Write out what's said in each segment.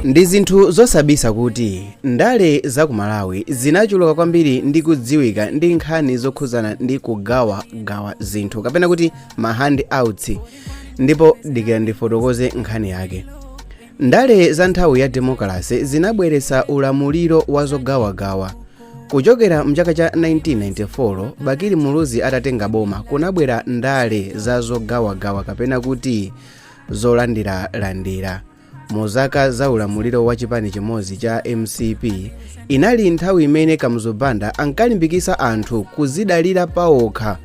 Ndi zinthu zosabisa kuti ndale za ku Malawi zinachuluka kwambiri ndi kudziwika ndi nkhani zokhuzana ndi kugawagawa zinthu, kapena kuti ma handouts. Ndipo dikira ndifotokoze nkhani yake. Ndale za nthawi ya demokrasi zinabweretsa ulamuliro wa zogawagawa. Kuchokera mchaka cha 1994 Bakili Muluzi atatenga boma, kunabwera ndale za zogawagawa, kapena kuti zolandiralandira. Mu zaka za ulamuliro wa chipani chimodzi cha MCP, inali nthawi imene Kamuzu Banda ankalimbikitsa anthu kuzidalira pawokha.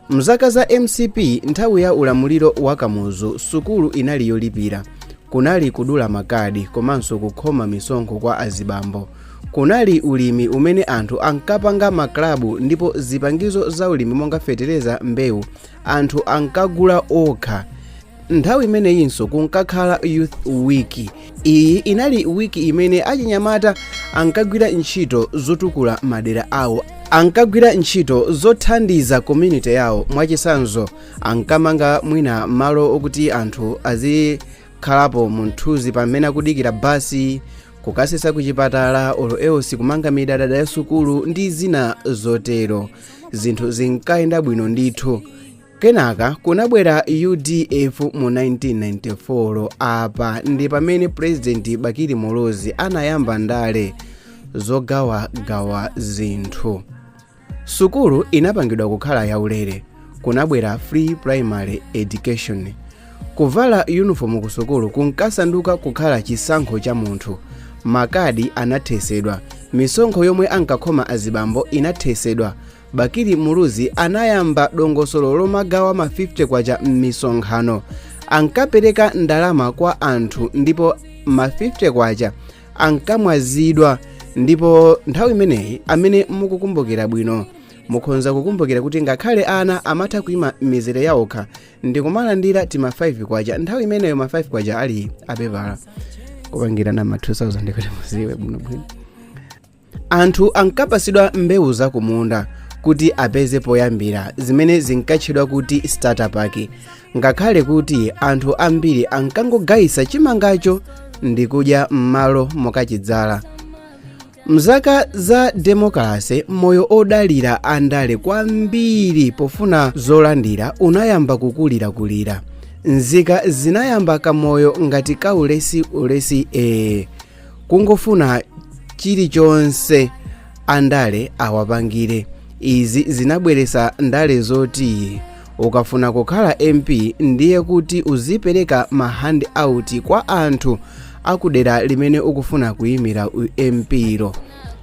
Mzaka za MCP, nthawi ya ulamuliro wa Kamuzu, sukulu inali yolipira, kunali kudula makadi komanso kukhoma misonkho kwa azibambo, kunali ulimi umene anthu ankapanga maklabu, ndipo zipangizo za ulimi monga fetereza, mbewu, anthu ankagula okha. Nthawi imeneyinso kunkakhala Youth Week. Iyi inali wiki imene achinyamata ankagwira ntchito zotukula madera awo, ankagwira ntchito zothandiza community yawo. Mwachitsanzo, ankamanga mwina malo okuti anthu azikhalapo munthunzi pamene akudikira basi, kukasesa kuchipatala, olo else kumanga midadada ya sukulu ndi zina zotero. Zinthu zinkayenda bwino ndithu. Kenaka kunabwera UDF mu 1994. Apa ndi pamene President Bakili Muluzi anayamba ndale zogawagawa zinthu. Sukulu inapangidwa kukhala yaulere, kunabwera free primary education. Kuvala uniform ku sukulu kunkasanduka kukhala chisankho cha munthu. Makadi anathesedwa, misonkho yomwe ankakhoma azibambo inathesedwa. Bakili Muluzi anayamba dongosolo lomagawa ma 50 kwacha m'misonkhano. Ankapereka ndalama kwa anthu ndipo ma 50 kwacha ankamwazidwa. Ndipo nthawi imeneyi, amene mukukumbukira bwino mukhonza kukumbukira kuti ngakhale ana amatha kuima m'mizere yawokha ndikumalandira tima 5 kwacha. Nthawi imeneyo ma 5 kwacha ali apepala, kupangira na ma 2000, kuti muziwe bwinobwino. Anthu ankapasidwa mbewu zakumunda kuti apeze poyambira, zimene zinkatchedwa kuti starter pack, ngakhale kuti anthu ambiri ankangogayisa chimangacho ndikudya m'malo mokachidzala. Mzaka za demokrasi, moyo odalira andale kwambiri pofuna zolandira unayamba kukulirakulira. Nzika zinayamba kamoyo ngati kaulesi ulesi, kungofuna chilichonse andale awapangire. Izi zinabweretsa ndale zoti ukafuna kukhala MP ndiye kuti uzipereka ma handout kwa anthu akudera limene ukufuna kuyimira MP lo.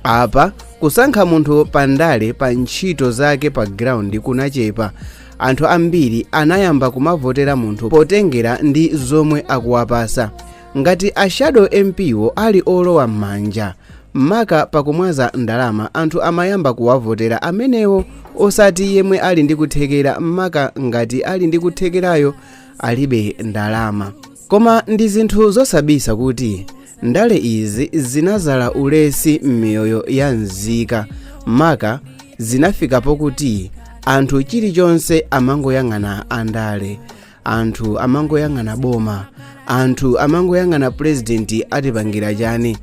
Apa kusankha munthu pandale pa ntchito zake pa ground kunachepa. Anthu ambiri anayamba kumavotera munthu potengera ndi zomwe akuwapasa. Ngati a shadow MP wo ali olowa m'manja, maka pakumwaza ndalama, anthu amayamba kuwavotera amenewo, osati yemwe ali ndi kuthekera, maka ngati ali ndi kuthekerayo alibe ndalama. Koma ndi zinthu zosabisa kuti ndale izi zinazala ulesi m'miyoyo ya nzika, maka zinafikapo kuti anthu chilichonse amangoyang'ana andale, anthu amangoyang'ana boma, anthu amangoyang'ana purezidenti atipangira chani.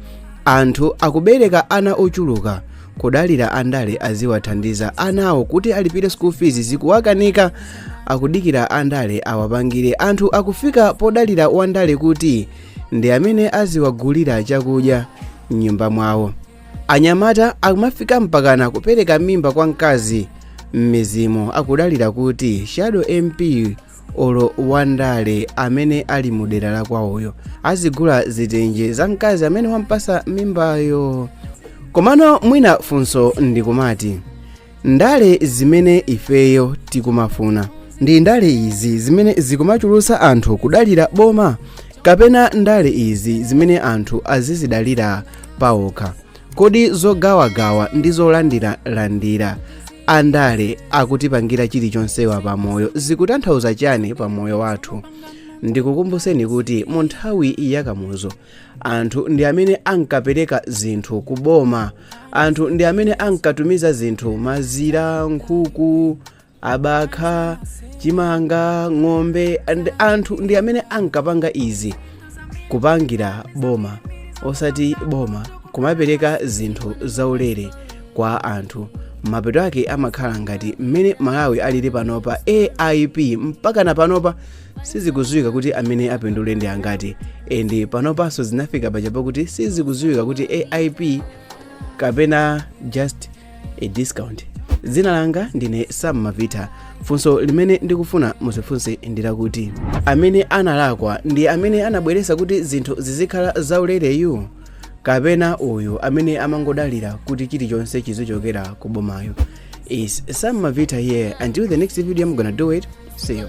Anthu akubereka ana ochuluka kudalira andale aziwathandiza anawo kuti alipire school fees, zikuwakanika, akudikira andale awapangire. Anthu akufika podalira wandale kuti ndi amene aziwagulira chakudya m'nyumba mwawo. Anyamata akumafika mpakana kupereka mimba kwa mkazi m'mizimo, akudalira kuti shadow MP olo wandale amene ali mu dera la kwawoyo azigula zitenje za mkazi amene wampasa mimbayo. Komano mwina funso ndikumati, ndale zimene ifeyo tikumafuna ndi ndale izi zimene zikumachulutsa anthu kudalira boma, kapena ndale izi zimene anthu azizidalira pawokha? Kodi zogawagawa ndi zolandiralandira andale akutipangira chilichonsewa pamoyo zikutanthauza chani pamoyo wathu? Ndikukumbuseni kuti mu nthawi yakamuzo anthu ndi amene ankapereka zinthu kuboma, anthu ndi amene ankatumiza zinthu, mazira, nkhuku, abakha, chimanga, ng'ombe, and anthu ndi amene ankapanga izi kupangira boma. Osati boma kumapereka zinthu zaulere kwa anthu, mapeto ake amakhala ngati mmene Malawi alili panopa. AIP mpaka na panopa sizikudziwika kuti amene apindule ndi angati, and panopanso zinafika paja pakuti sizikudziwika kuti AIP kapena just a discount. Dzina langa ndine Sam Mavita. Funso limene ndikufuna muzifunse ndilakuti, amene analakwa ndi amene anabweretsa kuti zinthu zizikhala zaulereyu, kapena uyu amene amangodalira kuti chilichonse chizichokera ku bomayo? Is Sam Mavita here. Until the next video I'm gonna do it. See you.